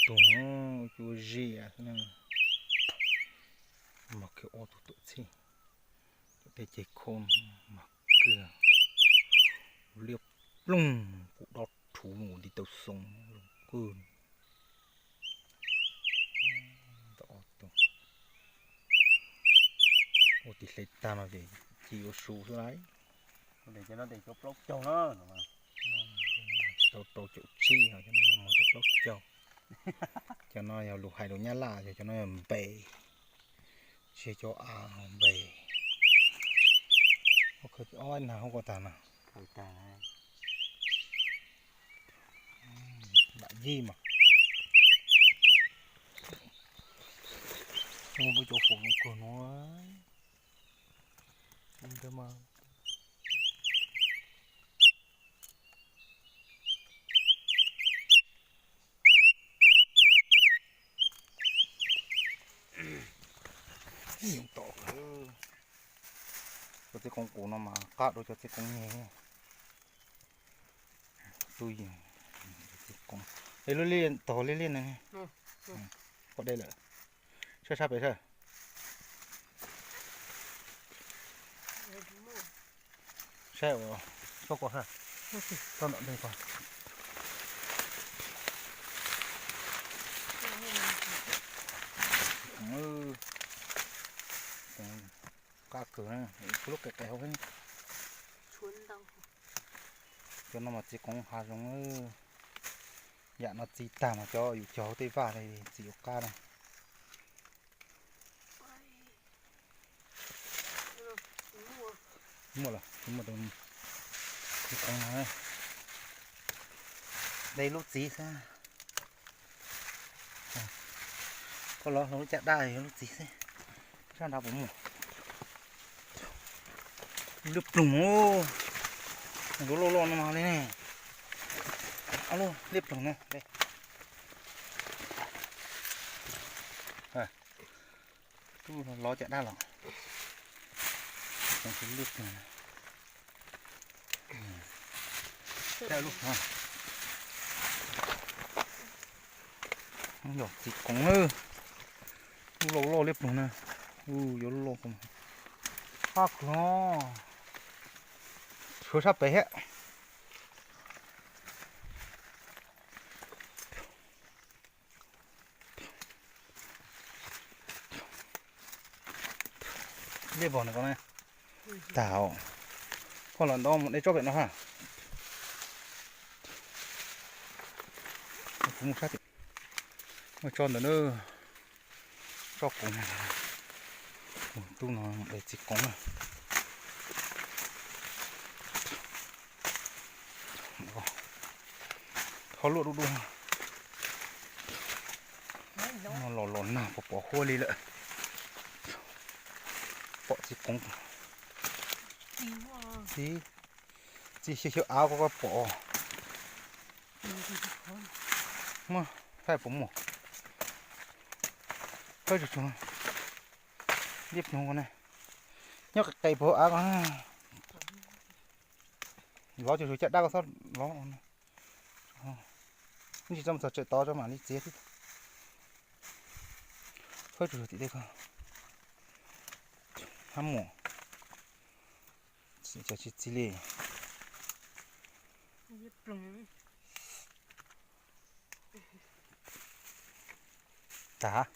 tug, ua cuab zias xwb na. Mas kawg ob tug tuam txhij, tej ceg khau mas kawg, liab ploog, kuv dob rhuv mus nti tau xoo kawg. Ntau ob tug. Ua tim hle tag no ces ci ua su xwb lauj. Tsis tau rau caum tsib, cov no mas tau plaub caug. Cov no yog lus hais lus Nyab Laj, cov no yog npes, tsis yog cov av, npes. Ob nag hauv ko tag no. Npam yij mas. Muaj cov faus zoo kawg no. Cov txiv koov qus no mas qab dua cov txiv koov nyeg. Tub, es lub liaj tog liaj liaj no, pom dej lawm. Saib sab pem saib. Saib ua, saib ko saib, toj nram dej ko. Qab kawg, lub qe qe hauv. Cov no mas txiv koov hav zoov. Yam no txiv tag mas cov yus cog hauv tej vaj li txiv yuav qab na. Muaj lawm, muaj tus txiv koov no. De lub txiv xwb. Koj los lub caj dab yog lub txiv xwb. Sab nrad puas muaj? Liab ploog, yuav loj loj no mas li ne. Liab ploog no. Tub los caj dab los. Liab ploog. Yog txiv koov na. Lub loj loj liab ploog na. Yuav loj, qab kawg. Tshuav sab pem thiab. Liab vog no ko na. Tag, koj los ntov mus de tsob pem no ha. Kuv mus sab tim, muaj tsob ntawd na. Tsob koov, tub no de txiv koov na. Thov luaj dub dub. Los los nag pom pom huab li lawm. Pom txiv koov. Txiv, txiv xyaw xyaw av ko koj pom. Muaj, saib puas muaj. Liab ploog ko ne. Nyob qis qis puag hauv av ko. Lov tsuas tsuas caj dab ko txhob lov. Tsis txog txog tseem tod tso mam li txiav xwb. Phawb tsuas tsuas tim dej ko. Hab muam. Tsis txiv li. Tag.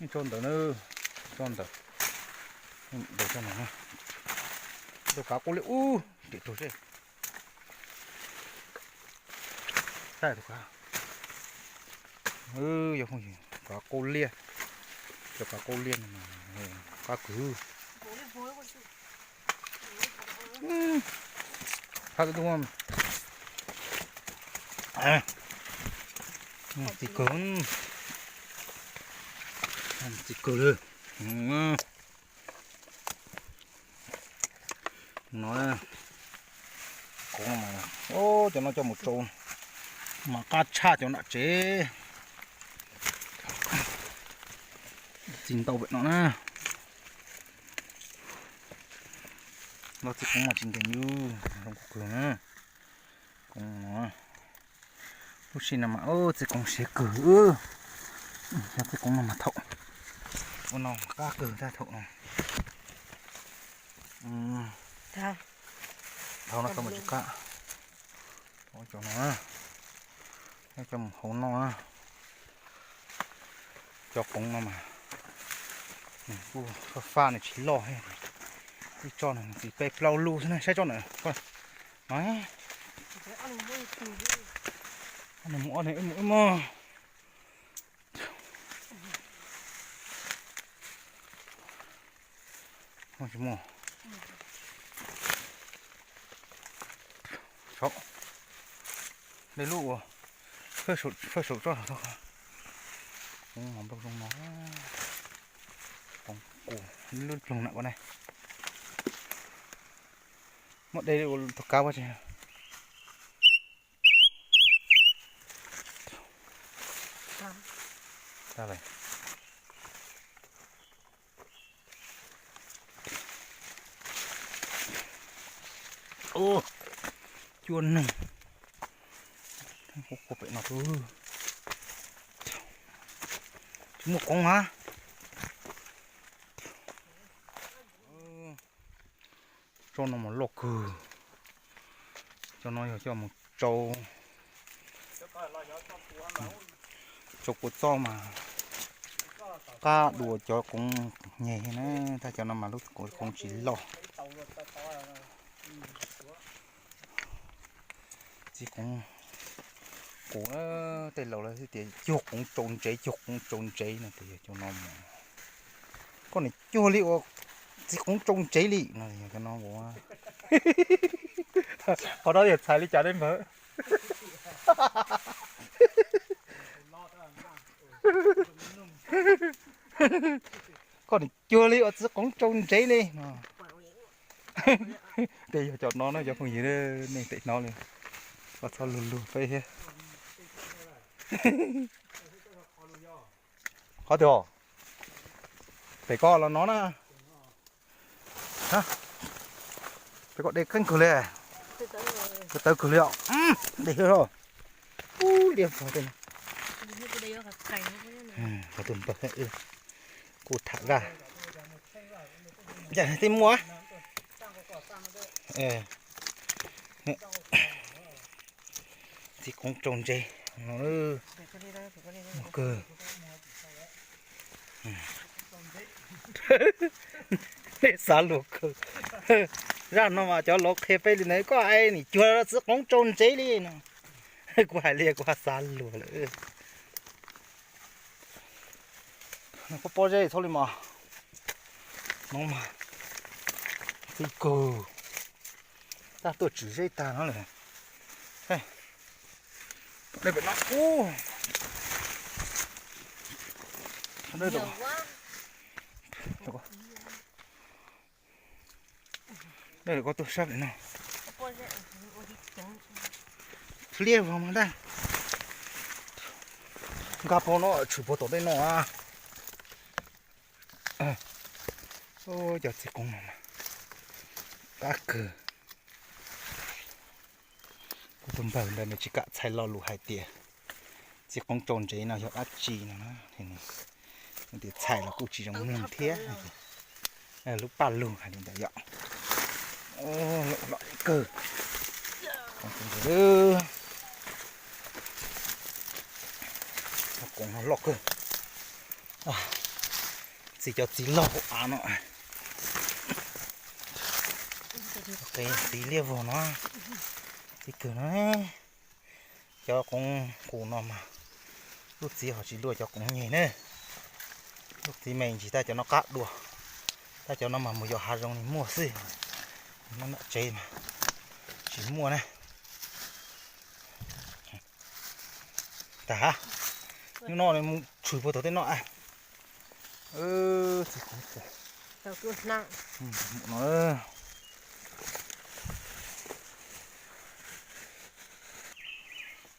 Tso ntawd na, tso ntawd. Ntawd tso ntawd na. Tus kav qub liab ub, tim tug seb. Saib tus kav. Yog phooj ywg, kav qub liab. Cov kav qub liab no mas qab kwv. Phab tus tub, txiv kawg, txiv kawg lawm. No, cov no coj mus tsau mas qab tshaj cov nram tsev. Txiv ntau pem no na. Ntau txiv koov mas tsis nkees li, zoo kawg na. Koov no, lub sij no mas txiv koov siav kawg. Yog txiv koov no mas thaum ua no qab kawg tag thaum no. Thaum no tau mas tsis qab. Cov no, cov mus hauv no na. Cov koov no mas nws kuj faj faj nws tsis loj thiab. Ib tsob no nws txiv peb plaub lub xwb na, saib tsob na. No, nws mus ob nws wb mus wb mog. Tsis muaj. Saum, dej lub ua, faj saum tsob, koov mos nplooj zoo no. Koov kuv lub ploog na ua ne. Muab dej ua tug kab ua tsi. Cua neeg, kua pem no, tsis muaj koov hab. Tsob no mas loj kawg. Cov no yog coj mus tsau, tsau kua txob mas qab dua cov koov nyeg na, tab cov no mas lub koov tsis loj. Txiv koov kuv, tej laus lawv thiaj tias cuag koov tsau ntsev, cuag koov tsau ntsev no, tes yog cov no mas koj nim cuag li uas txiv koov tsau ntsev li no, yog cov no ua. Qhov no yog txhais li cas ne npawg? Koj nim cuag li uas txiv koov tsau ntsev li no. Tej yog cov no na cov phooj ywg, nej pem hnov li, koj txhob luag luag peb thiab. Qhov twg os? Pem koj los no na. Pem koj de keeb kawg li. Tawv kawg li os. De ub liaj vog tej no. Tus npawg kuj tham zaj. Tej muaj txiv koov tsau ntsev no. Kawg, nej xav luag kawg. Zaj no mas cov laus qhia peb li ntawd, koj hais nim cuag txiv koov tsau ntsev li no. Kuv hais li kuv ho xav luag lawm. Pob pob zeb txhob li mas, no mas txiv kawg, tab tuaj tswm zeb tag no lawm. Dej pem no, ub, dej koj tuaj sab pem no. Liaj vog mas ntag. Nkag puag no tshwm puag tom tej no. Cov txiv koov no mas qab kawg. Kuv tus npawg ntawd nws tsis kam txhais lo lus hais tias txiv koov tsau ntsev no yog dab tsi no na. Nws tias txhais los kuj tsis zoo mloog thiab. Lub paj lug hais li ntawd yom. Loj kawg. Koov no loj kawg. Txiv cov txiv laug hauv av no. Txiv liaj vog no, txiv kawg no. Cov koov qus no mas lub txiv ho tsis luaj cov koov nyeg ne. Lub txiv me ntsis, tab cov no qab dua. Tab cov no mas mus yos hav zoov li muaj xwb, nyob nram tsev mas tsis muaj na. Tag, hnub no mus tshwm puag tom tej no. Txiv koov,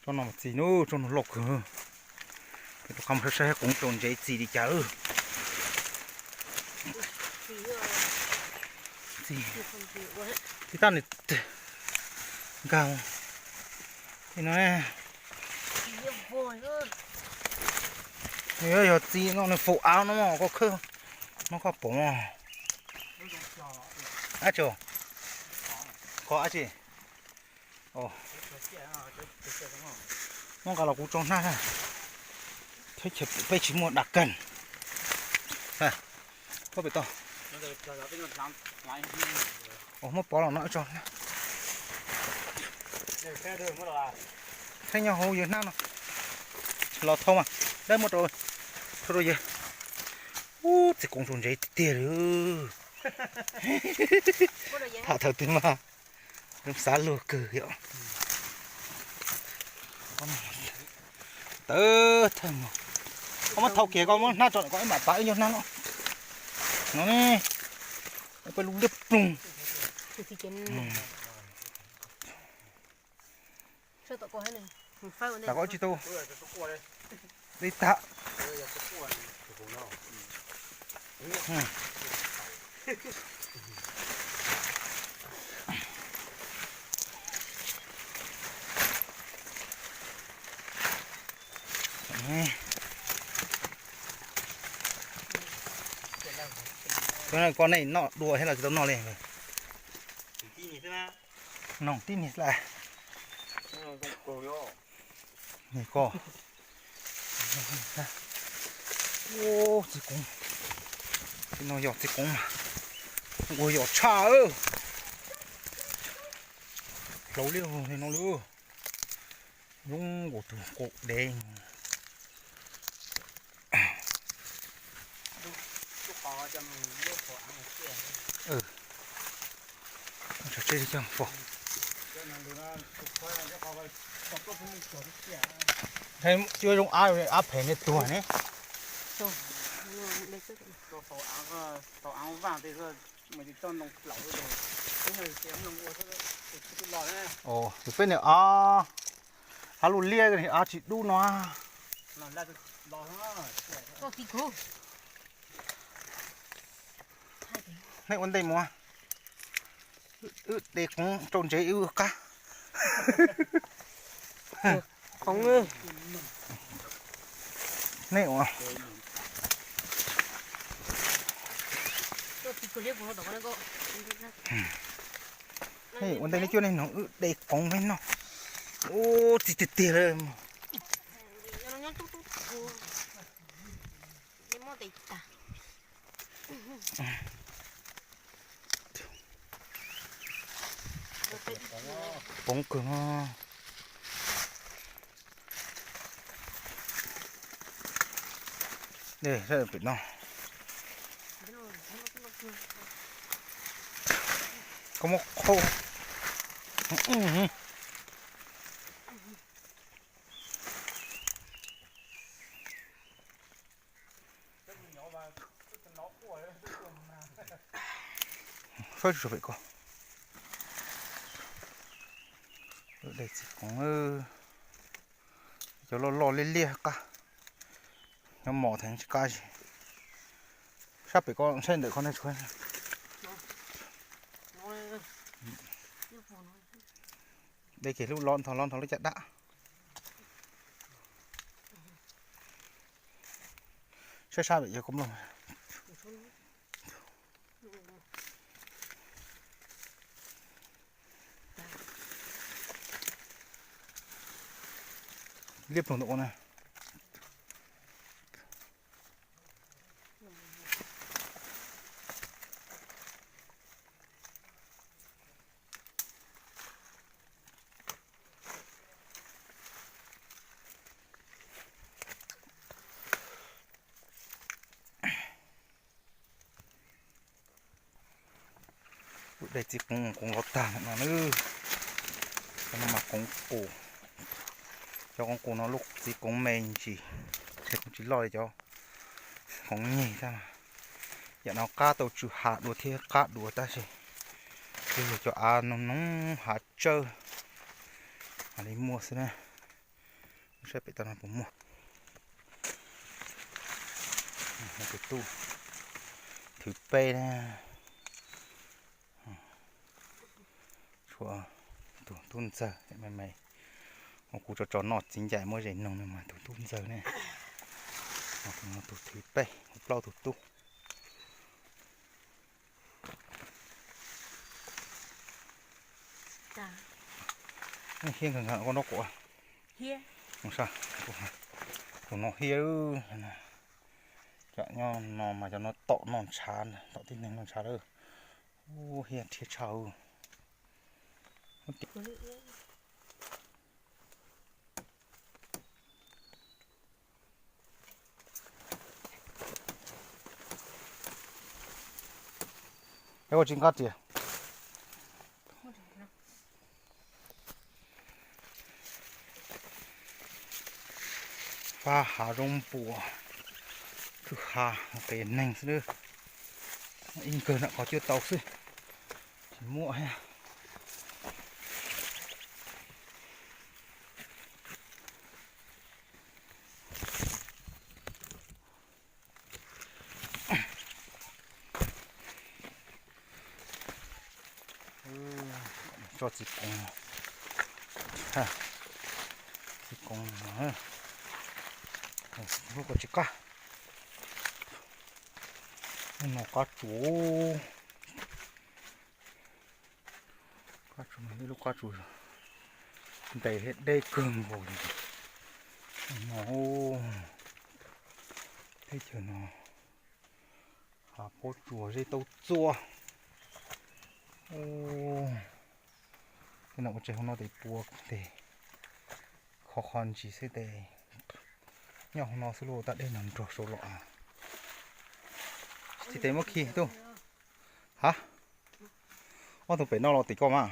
tsob no mas txi nub, tsob no loj kawg. Peb rov qab mus saib saib koov tsau ntsev txi li cas. Txi, tib tab nws nkag li no. Nws yuav yog txi no nws faus av no koj khawb no koj pom. Ab tsi, koj ab tsi. Muab nqa los kuv tso hnab. Teb chaws peb tsis muaj dab kag. Koj pem toj. Muab pov los no tso hnab. Thaij nyob hauv yawg hnab no. Los thau mas, dawb muab rau, thau rau yawg. Ub, txiv koov tsaus ntsev tiag tiag li. Tham thaum twg mas zoo xav luag kawg yom. Tawv thawj mas. Koj muab thau kiag koj muab hnab tso koj ib mam pav ib nyuag hnab no. No ne, peb lub liab ploog. Tam koj tsis tau li tag. Koj nej noj dua thiab los tsis tau noj li? Noj tib niag lawm. Koj, txiv koov, txiv no yog txiv koov, ua yog tshaj. Hlauv liab li no lawm. Zoo nkaus tus kaum dev. Tseg coj fo. Cuab zoo ab, ab phem ne tuag ne. Tus peb niag av, av luj liab, av tsis dub no. Nej ua ntej mus, wb de koov rau ntsev wb qab. Nej ua, nej ua ntej nej cuab nej no wb de koov peb noj. Ub, txi tiag tiag lawm. Poob kawg no. Pem no. Koj muab qhau. Saib tsis pem ko. Lub dej txiv koov, cov loj loj liab liab qab. Nyob mos theev tsis qab tsi. Sab pem ko saib ntawm qhov no tshuav. Dej kiag lub loj nthos loj nthos lub caj dab. Saib sab pem yog koj mloog. Liab ploog ntawm ua na. Lub dej txiv koov, koov lov tag no na. Cov no mas koov qus. Cov koov qus no lub txiv koov me ntsis, ntshe koov tsis loj li cov koov nyeg tab mas. Yam no qab tau tsw hav dua thiab qab dua tab sis yog cov av no noo hav tsawb, mam li muaj xwb na. Saib pem toj no puas muaj. Tus tub thwv peb na. Tus tub ntxawg me me, kuv tso tso noj txiv ncaim muab zes noog no mas tus tub ntxawg ne. Tus thib peb, plaub tus tub. Hiab nkaus koj nrob kuv. Tus no hiab. Cov nyob no mas cov no tom noj ntshav, tom tib neeg noj ntshav lawm. Ub, hiab rhiab tshaj. Es ua tsis nqa riam. Fab hav zoov npua, kwj ha qis neeg xwb. Ib nkawg nram qhov cuab tau xwb, tsis muaj thiab. Tso txiv koov, txiv koov, lub ko tsis qab, lub no qab tsuas, qab tsuas, ib lub qab tsuas ntev thiab deb kawg nkaus li no. Teb chaws no hav pob tsuas zeb taub txua. Tej no ua tsev hauv no tes pua tes khov kho ntsis xwb tes nyob hauv no xwb lauj, tag dej nrog nrog saud los. Tsis tes muab khi tuj. Ha, ob tug pem no los tim koj mas.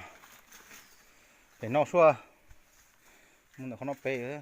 Pem no suab, mus ntawm qhov no pem.